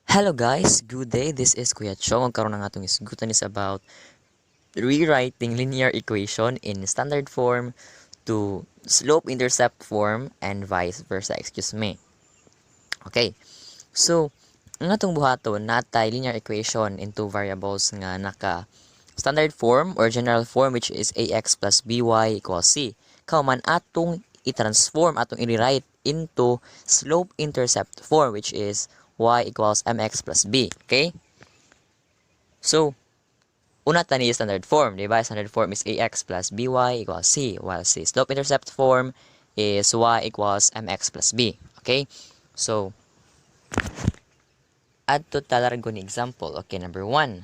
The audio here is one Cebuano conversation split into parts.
Hello guys, good day. This is Kuya Chong. Ang karon ang atong isgutan is about rewriting linear equation in standard form to slope-intercept form and vice versa. Excuse me. Okay. So, ang atong buhaton, natay linear equation in two variables nga naka standard form or general form, which is ax plus by equals c. Kauman atong i-transform, atong i-rewrite into slope-intercept form, which is y equals mx plus b. Okay? So, una ta ni standard form, di ba? Standard form is ax plus by equals c, while si slope-intercept form is y equals mx plus b. Okay? So, adto ta largo ni example. Okay, number 1.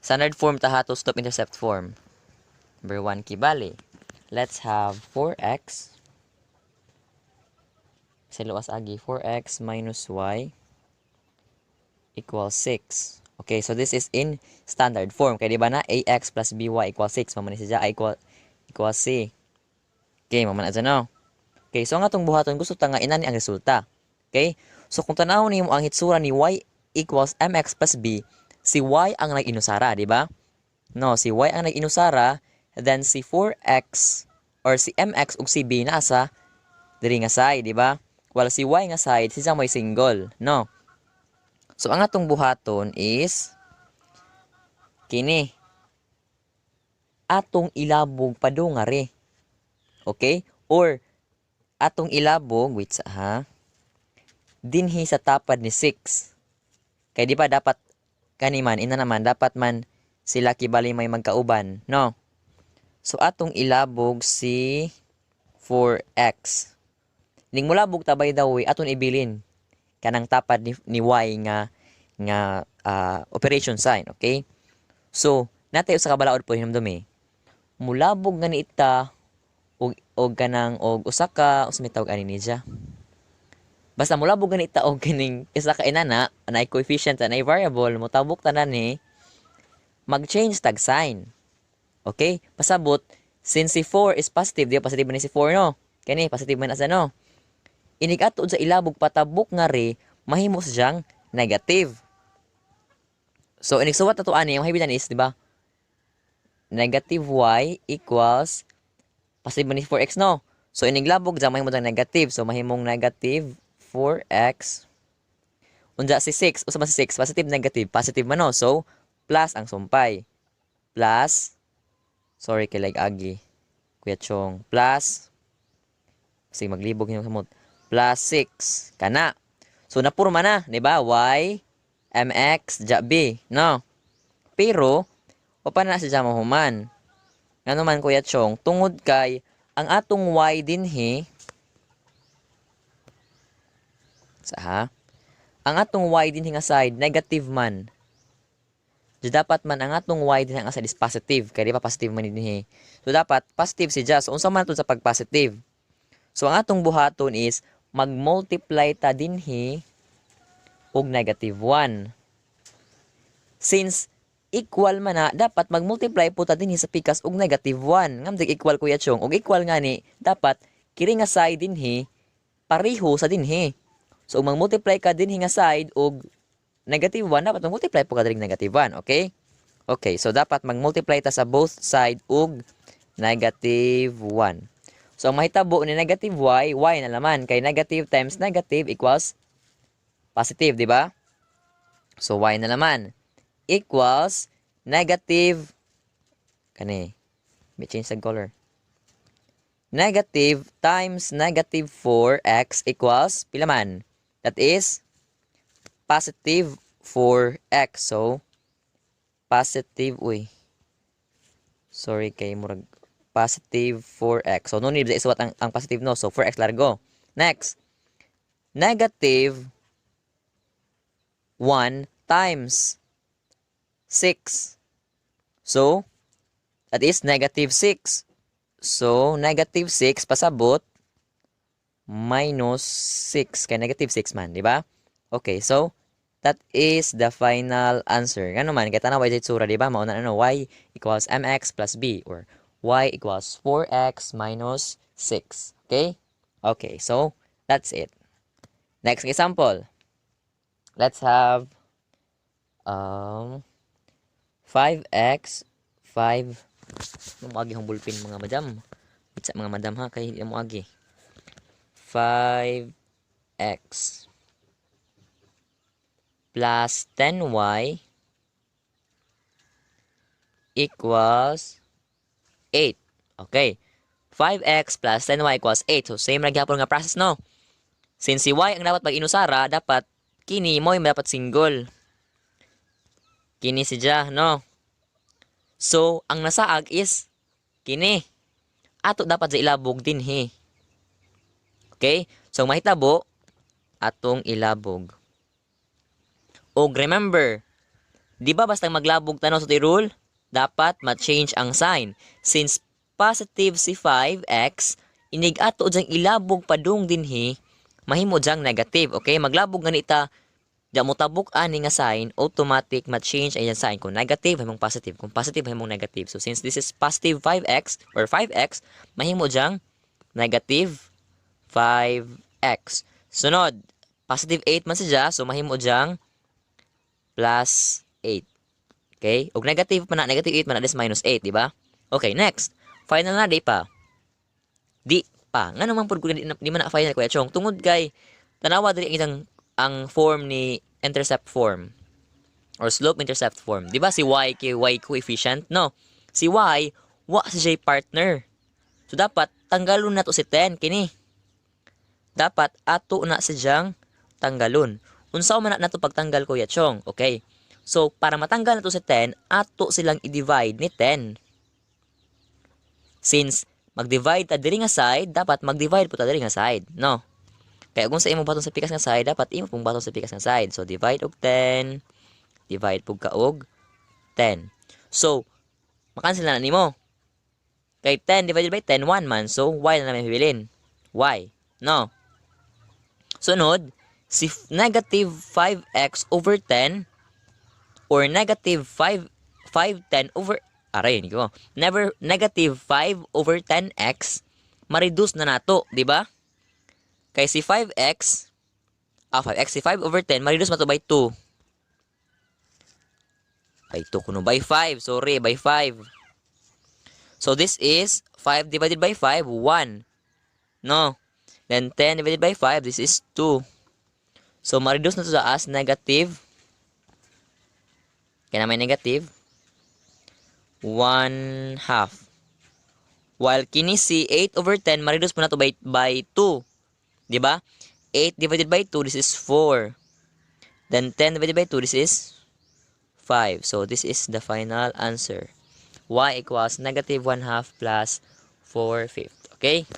Standard form ta hato slope-intercept form. Number 1 kibali. Let's have 4x sa luwas agi, 4x minus y equals 6. Okay, so this is in standard form. Kaya di ba na ax plus by equals 6. Mao man siya equals c. Okay, mao man na no. Okay, so ang atong buhaton, gusto ta nga inani ang resulta. Okay? So kung tan-awon nimo ang hitsura ni y equals mx plus b, si y ang nag-inusara, di ba? No, si y ang nag-inusara, then si 4x or si mx ug si b naa sa diri nga side, di ba? While si y nga side, siya may single, no? So ang atong buhaton is kini. Atong ilabog padung ngari. Okay? Or atong ilabog, wait sa ha. Dinhi sa tapad ni 6. Kay di ba dapat kani man ina naman dapat man sila kibali may magkauban, no? So atong ilabog si 4x. Ning mulabog ta, by the way, aton ibilin kanang tapad ni y nga nga operation sign, okay? So, natay usa ka balaod po hinumdumi. Mulabog nga ni ita og kanang og usa ka, unsa may tawag ani ni siya? Basta mulabog nga ni ita og kining isa ka inana, naay coefficient, naay variable, motabok tanan ni mag-change tag sign. Okay? Pasabot, since si 4 is positive, di ba positive man ni si 4, no? Kani, positive man asa, no? Inig ato sa ilabog patabok nga re, mahimo sa siyang negative. So, inig suwat nato ani, ang mahibilan is, di ba? Negative y equals, positive man ni 4x, no? So, inig labog dyan, mahimo dyan negative. So, mahimong negative 4x. Unja si 6, usa man si 6, positive, negative, positive man, no? So, plus ang sumpay. Plus, sorry kay like agi, Kuya Chong, plus, sige maglibog yung samot, plus 6, kana. So, napurma na, di ba? Y, mx, ja b, no? Pero, wa pa na siya mahuman. Ngano man, Kuya Chong? Tungod kay, ang atong y dinhi, sa ha? Ang atong y dinhi nga side, negative man. So, dapat man ang atong y dinhi nga side is positive. Kaya di ba positive man dinhi? So, dapat positive si siya. So, unsa man ato sa pag-positive? So, ang atong buhaton is, mag-multiply ta dinhi og negative 1. Since equal man na, dapat mag-multiply po ta dinhi sa pikas og negative 1. Ngam dig equal, Kuya Chong? Og equal nga ni, dapat kiri nga side dinhi pareho sa dinhi. So, ug mag-multiply ka dinhi nga side og negative 1, dapat mag-multiply po ka diri negative 1, okay? Okay, so dapat mag-multiply ta sa both side og negative 1. So, ang mahitabo ni negative y, y na naman. Kay negative times negative equals positive, di ba? So, y na naman equals negative, kani, may change sa color. Negative times negative 4x equals, pila man? That is positive 4x. So, positive, uy. Sorry kay murag positive 4x. So, no need isuwat ang positive, no. So, 4x largo. Next, negative 1 times 6. So, that is negative 6. So, negative 6 pasabot minus 6. Kay negative 6 man, di ba? Okay, so, that is the final answer. Ngano man, kay tanaw ay itsura, di ba? Mao na ano, y equals mx plus b or y equals 4x minus 6. Okay? Okay, so, that's it. Next example. Let's have 5x 5. Mo agi akong ballpen, mga madam. Itsa, mga madam, ha, kay hindi mo agi. 5x plus 10y equals 8. Okay. 5x plus 10y equals 8. So, same ra gyapon nga process, no? Since si y ang dapat pag-inusara, dapat kini mo dapat single. Kini siya, no? So, ang nasaag is kini. Ato dapat sa ilabog dinhi. Okay? So, mahitabo, atong ilabog. Og remember, di ba basta maglabog tanaw sa rule, dapat ma-change ang sign. Since positive si 5x, inig ato diyang ilabog padung dinhi, mahimo diyang negative. Okay? Maglabog nga ta, di mo tabok ani nga sign, automatic ma-change ang sign. Kung negative, mahimong positive. Kung positive, mahimong negative. So, since this is positive 5x or 5x, mahimo diyang negative 5x. Sunod, positive 8 man siya, so mahimo diyang plus 8. Okay? Og negative pa na, negative 8 man na, this minus 8, di ba? Okay, next. Final na, di pa. Di pa. Nga naman po, di man na final, Kuya Chong? Tungod kay, tanawa diri ang isang ang form ni intercept form or slope intercept form. Di ba si y kay y coefficient? No. Si y, wa si siya partner. So dapat tanggalon na to si 10 kini. Dapat ato na siyang tanggalon. Unsa man na nato pagtanggal, Kuya Chong? Okay. So para matanggal na to si 10, ato silang i-divide ni 10. Since mag-divide ta diri nga side, dapat mag-divide po ta diri nga side, no? Kaya kung sa imo baton sa pikas nga side, dapat imo pong baton sa pikas nga side. So divide og 10, divide pug ka og 10. So, makancel na nimo. Kay 10 divided by 10, 1 man. So, y na namin hibilin. Y. No? Sunod, si negative 5x over 10 or negative 5, 5, 10 over, aray, hindi ko. Never, negative 5 over 10x, ma-reduce na nato, di ba? Kay si 5x, 5x, si 5 over 10, ma-reduce man to by 2. By 2 kuno, by 5, sorry, by 5. So this is 5 divided by 5, 1. No. Then 10 divided by 5, this is 2. So ma-reduce na to sa as negative. Kaya na may negative 1 half. While kini si 8 over 10, ma-reduce mo na to by 2. Di ba? 8 divided by 2, this is 4. Then 10 divided by 2, this is 5. So this is the final answer. Y equals negative 1 half plus 4 fifth. Okay?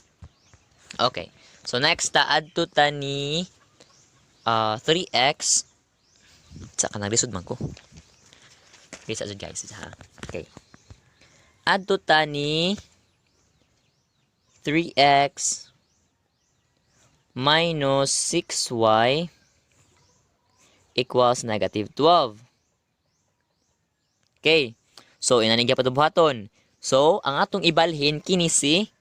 Okay. So next, ta add to ta ni 3x. Sa kanang lisod man ko. Okay, sa guys. Ha? Okay. Add to ta ni 3x minus 6y equals negative 12. Okay. So, inani gyapon buhaton. So, ang atong ibalhin kini si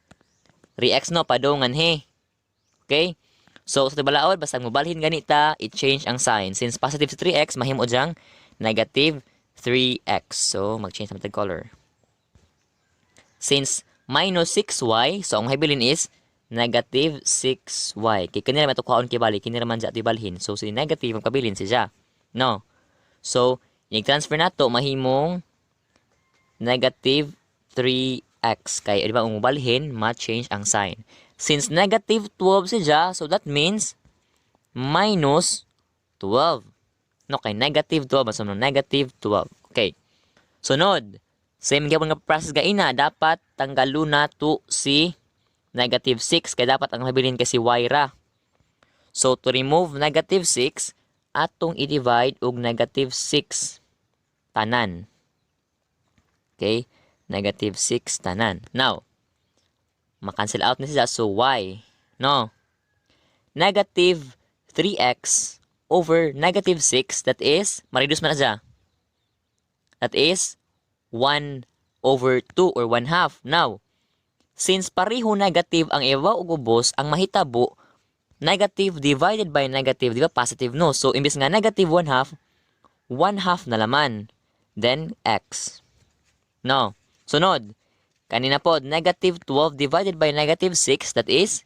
3x, no, padungan he. Okay? So, sa balaod, basta mobalhin ganita, i-change ang sign. Since positive si 3x, mahimo diyang negative 3x. So, mag-change naman color. Since minus 6y, so ang mahibilin is negative 6y. Kay kanila man kuhaon kay bali, kini raman dya ibalhin. So, si negative ang kabilin siya. No? So, i-transfer nato mahimong negative 3x. Kay, di ba, kung mubalhin, ma-change ang sign. Since negative 12 siya, so that means minus 12. No, kay negative 12, so no, negative 12. Okay. Sunod, same gyapon nga process gaina, dapat tanggalon nato si negative 6 kay dapat ang mabilin kay si y ra. So to remove negative 6, atong i-divide og negative 6 tanan. Okay? Negative 6 tanan. Now, ma-cancel out na siya. So, y. No? Negative 3x over negative 6, that is, ma-reduce man na siya. That is, 1 over 2 or 1 half. Now, since pareho negative ang ibabaw ug ubos, ang mahitabo, Negative divided by negative, di ba positive, no? So, imbes nga negative 1 half, 1 half na laman. Then, x. No. Sunod, kanina po, negative 12 divided by negative 6, that is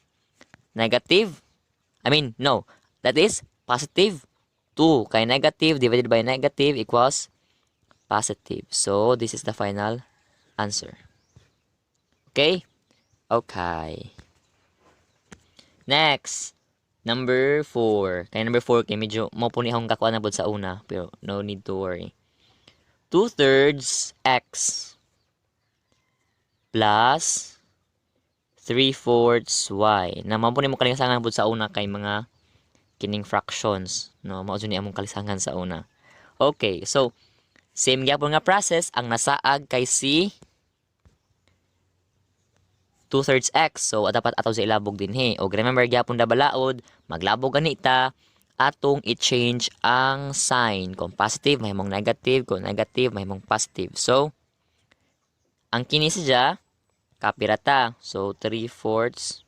negative, I mean, no, that is positive 2. Kay negative divided by negative equals positive. So, this is the final answer. Okay? Okay. Next, number 4. Kay number 4, kay medyo mao po ni akong kakuha na sa una, pero no need to worry. 2/3 x plus 3/4 y. Na mao po ni mo kalisangan pud sa una kay mga kining fractions. No, mao jud ni among kalisangan sa una. Okay, so same gyapon nga process, ang nasaag kay si 2/3 x. So dapat ato sa ilabog dinhi. Og remember gyapon da balaod, maglabog gani ta, atong i-change ang sign. Kung positive, mahimong negative. Kung negative, mahimong positive. So, ang kini siya, copy ra ta. So, 3/4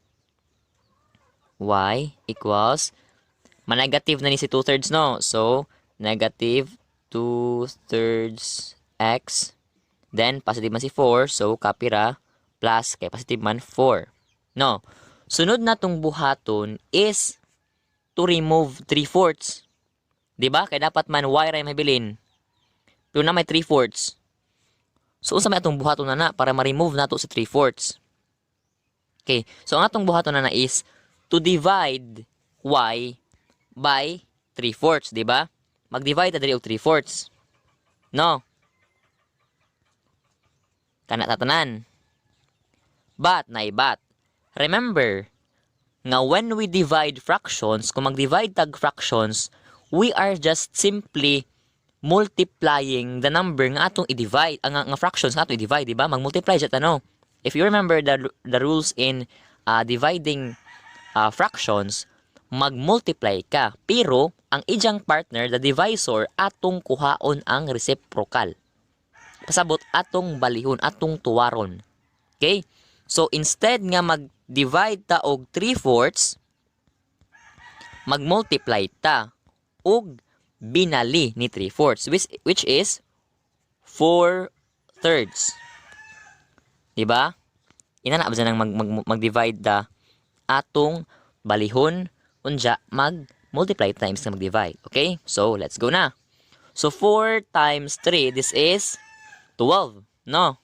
y equals, ma-negative na ni si 2/3, no? So, negative 2/3 x. Then, positive man si 4. So, copy ra, plus, kay positive man 4. No? Sunod na tong buhaton is to remove 3/4. Di ba? Kaya dapat man y ra mabilin. Pero na may 3/4. So, unsa may atong buhaton na na para ma-remove nato sa 3/4? Okay. So, ang atong buhaton na na is to divide y by 3/4. Di ba? Mag-divide ta diri og 3/4. No? Kana tatanan. But, naibat. Remember, nga when we divide fractions, kung mag-divide tag fractions, we are just simply multiplying the number nga atong i-divide, ang nga fractions nga atong i-divide, di ba? Mag-multiply siya tano. If you remember the rules in dividing fractions, mag-multiply ka. Pero, ang ijang partner, the divisor, atong kuhaon ang reciprocal. Pasabot, atong balihon, atong tuwaron. Okay? So, instead nga mag-divide ta og 3/4, mag-multiply ta og binali ni 3/4, which is 4/3. Diba? Ina na ba nang mag-divide ta atong balihon, unja mag-multiply times na mag-divide. Okay? So, let's go na. So, 4 times 3, this is 12. No?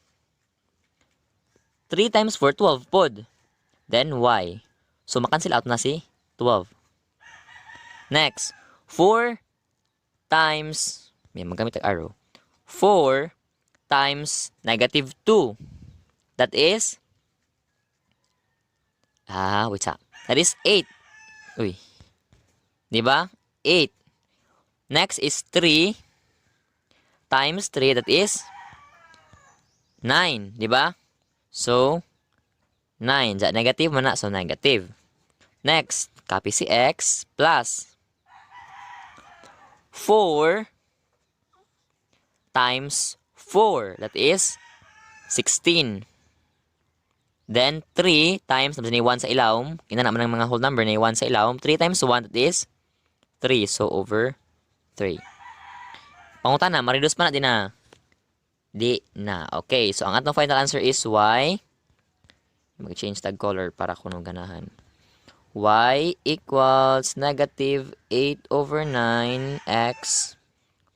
3 times 4, 12 pod. Then, y. So, makancel out na si 12. Next, 4 times, may magamit ang arrow. 4 times negative 2. That is, ah, wait sa. That is 8. Uy. Di ba? 8. Next is 3 times 3, that is 9. Di ba? So, 9. Sa negative man na, so negative. Next, copy si x plus 4 times 4. That is 16. Then, 3 times, ni 1 sa ilawom. Ina naman ang mga whole number na 1 sa ilawom. 3 times 1, that is 3. So, over 3. Pangutana, ma-reduce pa na din na. Di na. Okay, so ang atong final answer is y. Mag-change tag color para kuno ganahan. Y equals negative 8 over 9 x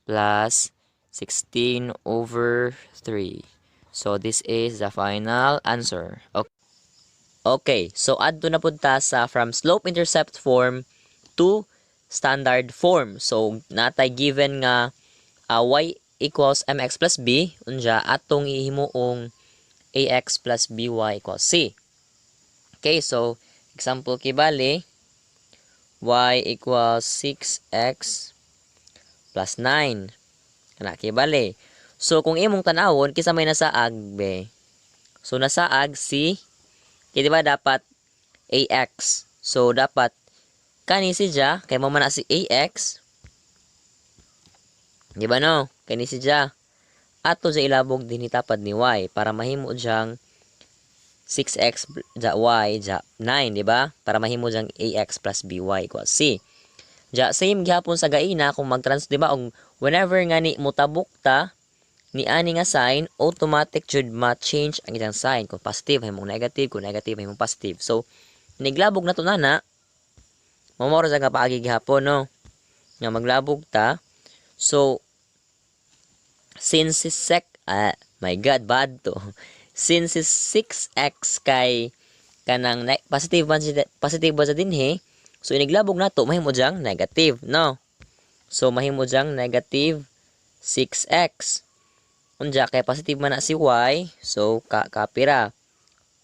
plus 16 over 3. So, this is the final answer. Okay, so adto na punta sa from slope-intercept form to standard form. So, natay given nga y equals mx plus b, unja atong ihimuong ax plus by equals c. Okay, so example kibali, y equals 6x plus 9. Kana kibali. So kung imong tan-awon, kinsa may nasaag be? So nasaag si kay di ba dapat ax. So dapat kani siya kay mao man na si ax. Di ba no? Kani siya. Ato sa ilabog din tapad ni y para mahimo siyang 6x ja y ja 9, di ba? Para mahimo jang ax plus by equals c. Ja same gihapon sa gaina kung mag-trans, di ba? Og whenever nga ni mutabok ta ni ani nga sign, automatic jud ma-change ang iyang sign. Kung positive, mahimong negative. Kung negative, mahimong positive. So, niglabog na to nana, mao ra nga paagi gihapon, no? Nga maglabog ta. So, since sec, ah, my God, bad to. Since 6x kay kanang positive man siya, positive ba sa dinhi, so iniglabog nato mahimo diyang negative, no? So mahimo diyang negative 6x. Unja kay positive man na si y, so ka kapira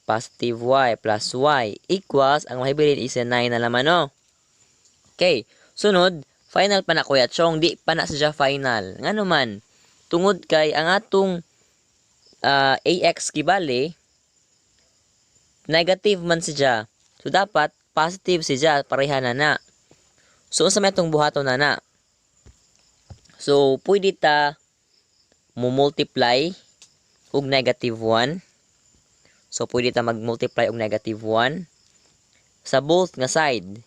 positive y plus y equals ang mahibilin is 9 na naman, no? Okay, sunod, final pa na, Kuya Chong, di pa na siya final. Ngano man, tungod kay ang atong ax kibali negative man siya. So dapat positive siya, pareha na na. So unsa may atong buhaton na na? So pwede ta mo multiply og negative 1. So pwede ta mag-multiply og negative 1 sa both nga side.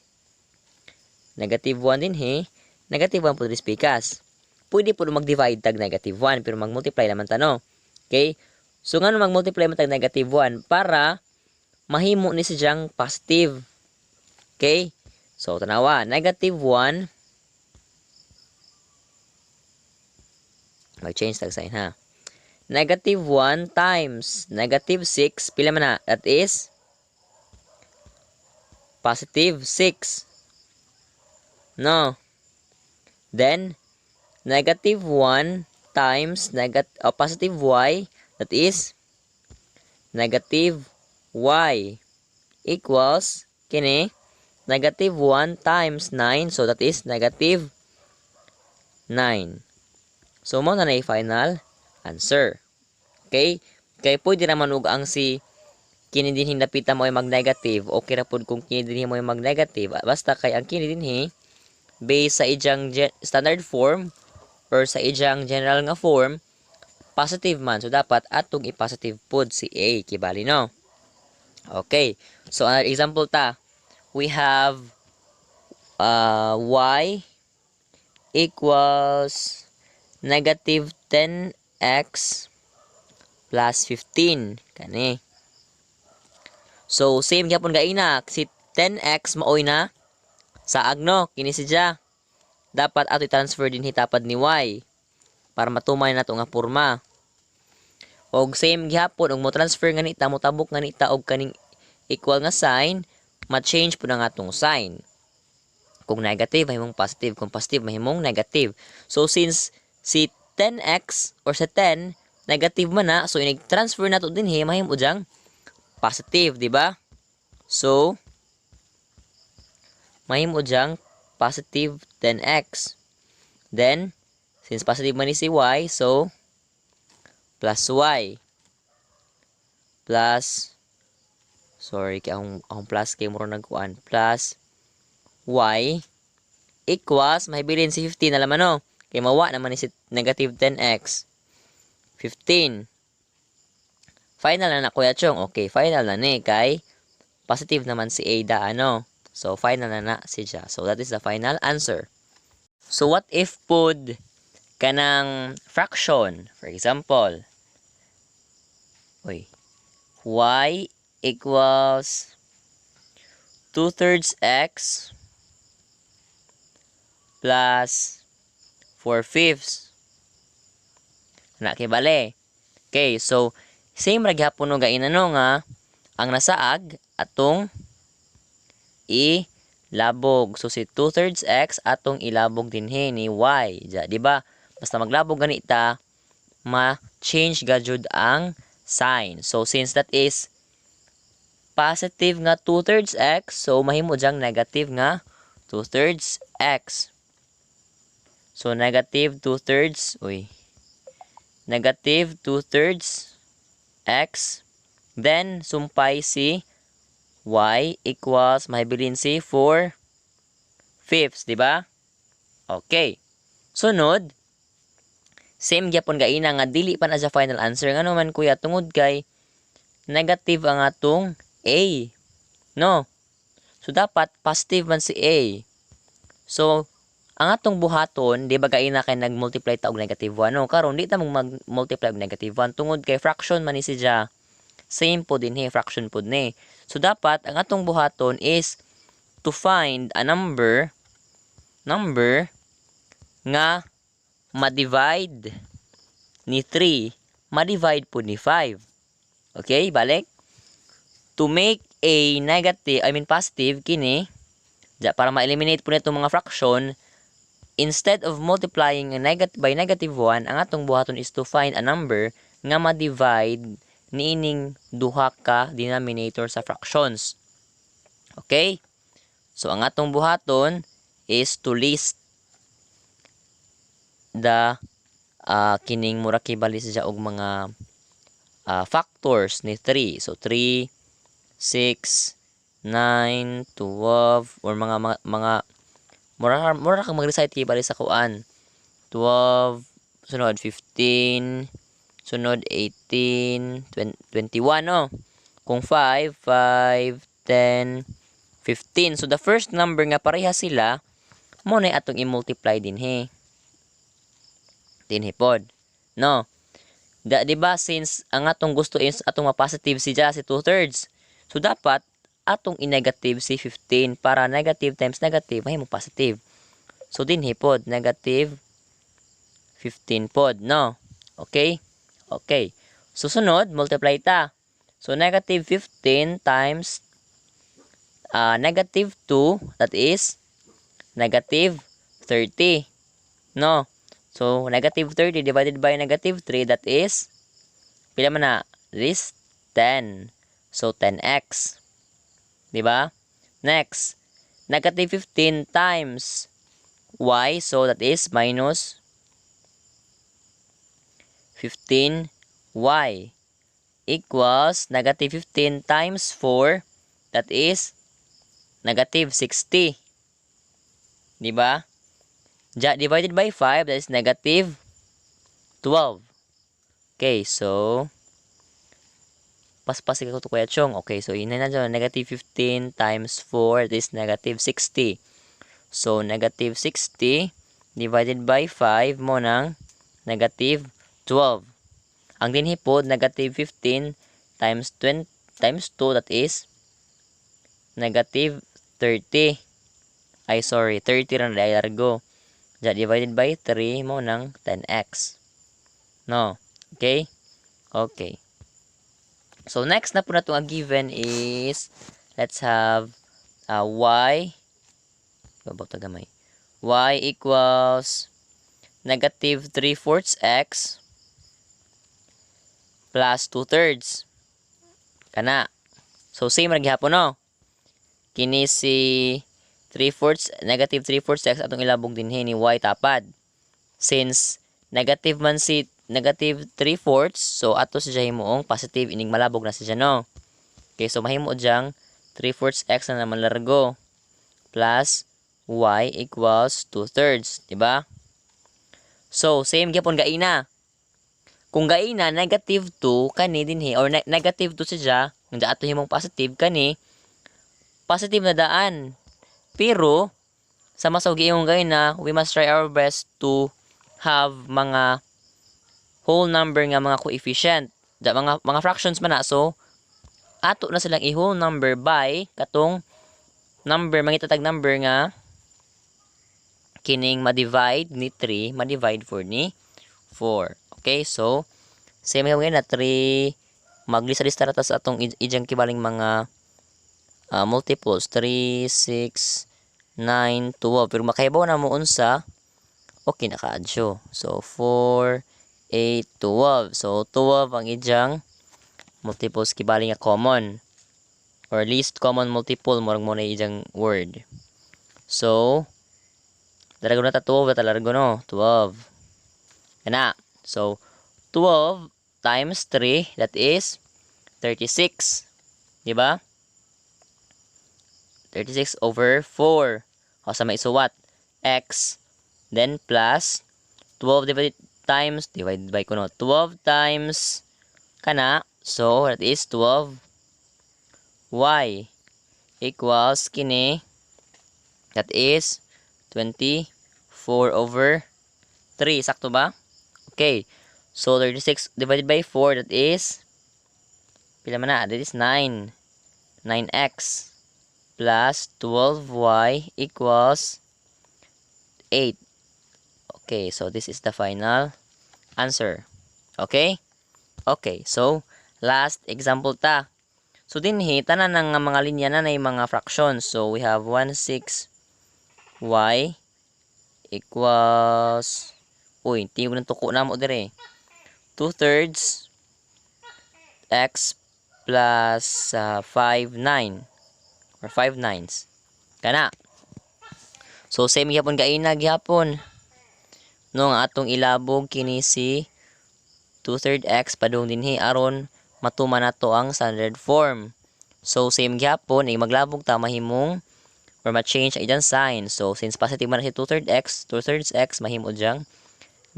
Negative 1 dinhi, negative 1 po diri pikas. Pwede po mag-divide tag negative 1 pero mag-multiply naman ta, no? Okay? So ngano mag-multiply man tag negative 1? Para mahimo ni siyang positive. Okay? So tanawa, negative 1, mag-change tag sign ha. Negative 1 times negative 6, pila man na? That is positive 6. No. Then, negative 1 times positive y, that is negative y equals kini negative 1 times 9, so that is negative 9. So mo na na final answer. Okay? Kay pwede naman og ang si kini dinhi napita mo ay mag-negative, okay ra pud kung kini dinhi mo ay mag-negative, basta kay ang kini dinhi based sa ijang standard form or sa ijang general nga form, positive man. So dapat atong i-positive pud si A kibali, no? Okay. So another example ta. We have y equals negative 10x plus 15 kani. So same gyapon gaina, si 10x maoy na saag, no? Kini siya. Dapat ato i-transfer din hitapad ni y para matumay nato nga porma. Og same gihapon og mo transfer nga nita, motabok nga nita og kaning equal nga sign, ma-change pud ang atong sign. Kung negative, mahimong positive. Kung positive, mahimong negative. So since si 10x or sa 10 negative man na, so inig-transfer nato dinhi mahimo dyang positive, di ba? So mahimo dyang positive 10x. Then since positive man ni si y, so plus y plus, sorry kay akong plus kay mura nagkuan, plus y equals mahibilin si 15 na laman, no? Kay mawa naman ni si negative 10x, 15. Final na na, Kuya Chong. Okay, final na ni kay positive naman si A da, ano? So final na na siya. So that is the final answer. So what if pud kanang fraction? For example, uy, y equals 2/3 x plus 4/5. Na kibali. Okay, so same ra gihapon no gaina, no, nga ang nasaag atong ilabog. So si 2/3 x atong ilabog dinhi ni y. Ja, di ba? Basta maglabog ganita, ma-change gajud ang sign. So since that is positive nga 2/3 x, so mahimo dyang negative nga 2/3 x. So negative 2/3, uy, negative 2/3 x, then sumpay si y equals mahibilin si 4/5, di ba? Okay. Sunod, same gyapon gaina nga dili pa na siya final answer. Ngano man, kuya? Tungod kay Negative ang atong A. No? So, dapat positive man si A. So, ang atong buhaton, di ba gaina kay nag-multiply ta og negative 1, no? Karon di ta mag-multiply og negative 1 tungod kay fraction man ni siya. Same po dinhi, fraction pod ni. So, dapat ang atong buhaton is to find a number nga ma-divide ni 3, ma-divide po ni 5. Okay, balik. To make a negative, I mean positive, kini, para ma-eliminate po nitong mga fraction, instead of multiplying a by negative 1, ang atong buhaton is to find a number nga ma-divide niining duha ka denominator sa fractions. Okay? So, ang atong buhaton is to list the kining mura kibali siya og mga factors ni 3. So, 3, 6, 9, 12, or mga mura kang mag-recite kibali sa kuan. 12, sunod 15, sunod 18, 20, 21, no? Kung 5, 5, 10, 15. So, the first number nga pareha sila, mo na atong i-multiply dinhi. Dinhi pod. No? Di ba since ang atong gusto is atong ma-positive si si 2/3. So, dapat atong i-negative si 15 para negative times negative mahimo positive. So, dinhi pod, negative 15 pod, no? Okay? Okay. So, sunod, multiply ta. So, negative 15 times negative 2, that is negative 30. No? So, negative 30 divided by negative 3, that is, pila man na? This 10. So, 10x. Di ba? Next, negative 15 times y, so that is minus 15y equals negative 15 times 4, that is negative 60. Di ba? Ja, divided by 5, that is negative 12. Okay, so paspas ko to, Kuya Chong. Okay, so ina na dyan, negative 15 times 4, that is negative 60. So, negative 60 divided by 5 mo ng negative 12. Ang dinhi pod, negative 15 times 20 times 2, that is negative 30. Ay, sorry, 30 ra na largo. Ja, divided by 3 mo ng 10x. No? Okay? Okay. So, next na po na itong given is, let's have y, babaw ta gamay, y equals negative 3/4 x plus 2/3. Kana. So, same ra gihapon, no? Kini si 3/4, negative 3/4 x atong ilabog dinhi ni y tapad. Since negative man si negative 3/4, so ato siya himuong positive ining malabog na siya, no? Okay, so mahimo diyang 3/4 x na naman largo plus y equals 2/3, di ba? So, same gyapon gaina. Kung gaina, negative 2 kani dinhi or negative 2 siya, nga ato himong positive kani, positive na daan. Pero sa masaw giingon gaina, we must try our best to have mga whole number nga mga coefficient. Da, mga fractions man na, so ato na silang i-whole number by katong number, mangita tag number nga kining ma-divide ni 3, ma-divide for ni 4. Okay, so same ngayon na 3, maglista-lista ra ta sa atong ijang kibaling mga multiples 3, 6, 9, 12. Pero makahibaw na mo unsa, okay na kaadyo. So 4, 8, 12. So 12 ang ijang multiples kibali nga common or least common multiple, murag mo na ijang word. So largo na ta 12 ta largo, no, 12 kana. So 12 times 3, that is 36, di ba? 36 over 4 o sa may isuwat x, then plus 12 divided times divided by kuno 12 times kana. So, that is 12 y equals kini, that is 24 over 3. Sakto ba? Okay. So, 36 divided by 4, that is, pila man na? That is 9. 9x plus 12y equals 8. Okay, so this is the final answer. Okay? Okay, so last example ta. So dinhi tanan ng mga linya na nay mga fractions. So we have 1 6 y equals, uy, tingog ng tuko namo dire. 2/3 x plus 5 9 or 5 nines. Kana. So same gyapon kaina gyapon. No, nga atong ilabog kini si 2/3 x padung dinhi aron matuman nato ang standard form. So same gyapon ay maglabog ta, mahimong or ma-change ang iyang sign. So since positive man si 2/3 x, 2/3 x mahimo diyang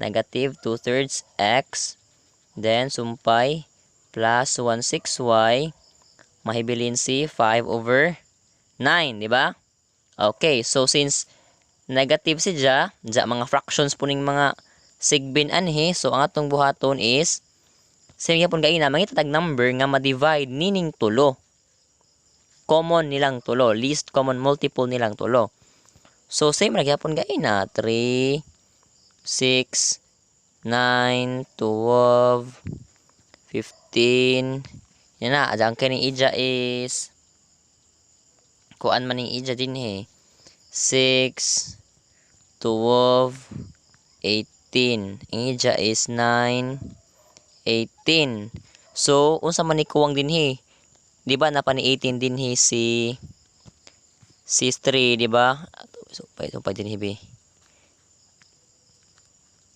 negative 2/3 x, then sumpay plus 1 6 y, mahibilin si 5 over 9, di ba? Okay, so since negative si dya, dya mga fractions po ning mga sigbin anhi, so ang atong buhaton is same gyapon kaina, mangita tag number nga ma-divide nining tulo. Common nilang tulo, least common multiple nilang tulo. So same ra gyapon kaina, 3 6 9 12 15. Yan na, ang kining ija is kuan man ning ija dinhi, 6 12 18. Ang ija is 9 18. So, unsa man ni kuwang dinhi? Di ba napa ni 18 dinhi si 3, di ba? So, pa dinhi bi.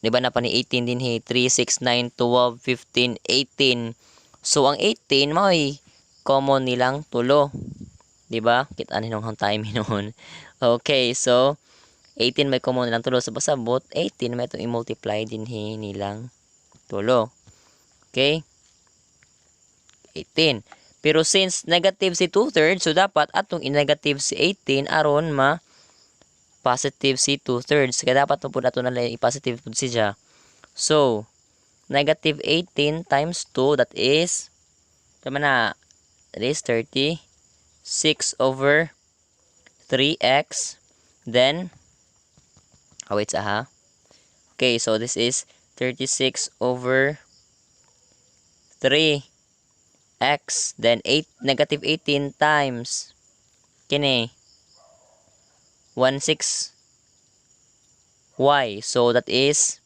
Di ba napa ni 18 dinhi? 3 6 9 12 15 18. So, ang 18 mao'y common nilang tulo. Di ba? Kita ni nung time noon. Okay, so 18 may common nilang tulo. So, pasabot 18 may itong i-multiply dinhi nilang tulo. Okay? 18. Pero since negative si 2/3, so dapat atong i-negative si 18 aron ma positive si 2/3. Kaya dapat mo po nato na i-positive po siya. So, negative 18 times 2, that is, tama na, that is 36 over 3x. Then, oh, wait ha. Okay, so this is 36 over 3 x, then 8, negative 18 times kini 1 6 y, so that is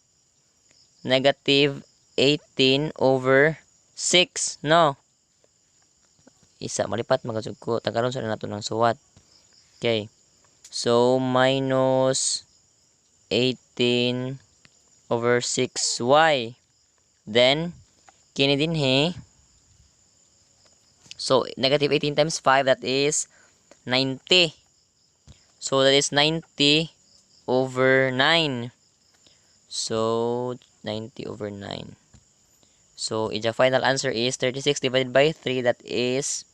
negative 18 over 6, no? Isa malipat magasug ko tangkaron sa nato ng suwat. Okay, so minus 18 over 6y, then kini dinhi. So negative 18 times 5, that is 90. So that is 90 over 9. So 90 over 9. So ija final answer is 36 divided by 3, that is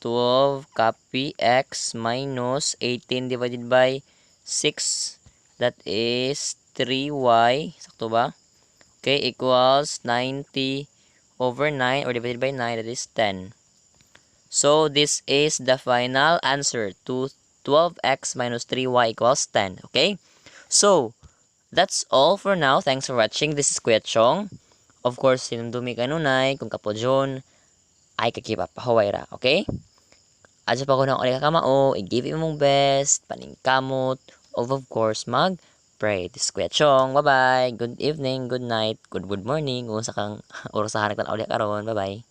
12 copy x minus 18 divided by 6, that is 3y. Sakto ba? Okay, equals 90 over 9 or divided by 9, that is 10. So this is the final answer to 12x minus 3y equals 10. Okay? So, that's all for now. Thanks for watching. This is Kuya Chong. Of course, hinumdumi kanunay, kung kapodyon, ay kakip up, pahuway ra. Okay? Adyo pa ko na ulit kakamao, i-give imong best, paningkamot, of course, mag pray. This is Kuya Chong. Bye-bye. Good evening, good night, good good morning. Kung sa kang oras sa hanak tan karon. Bye-bye.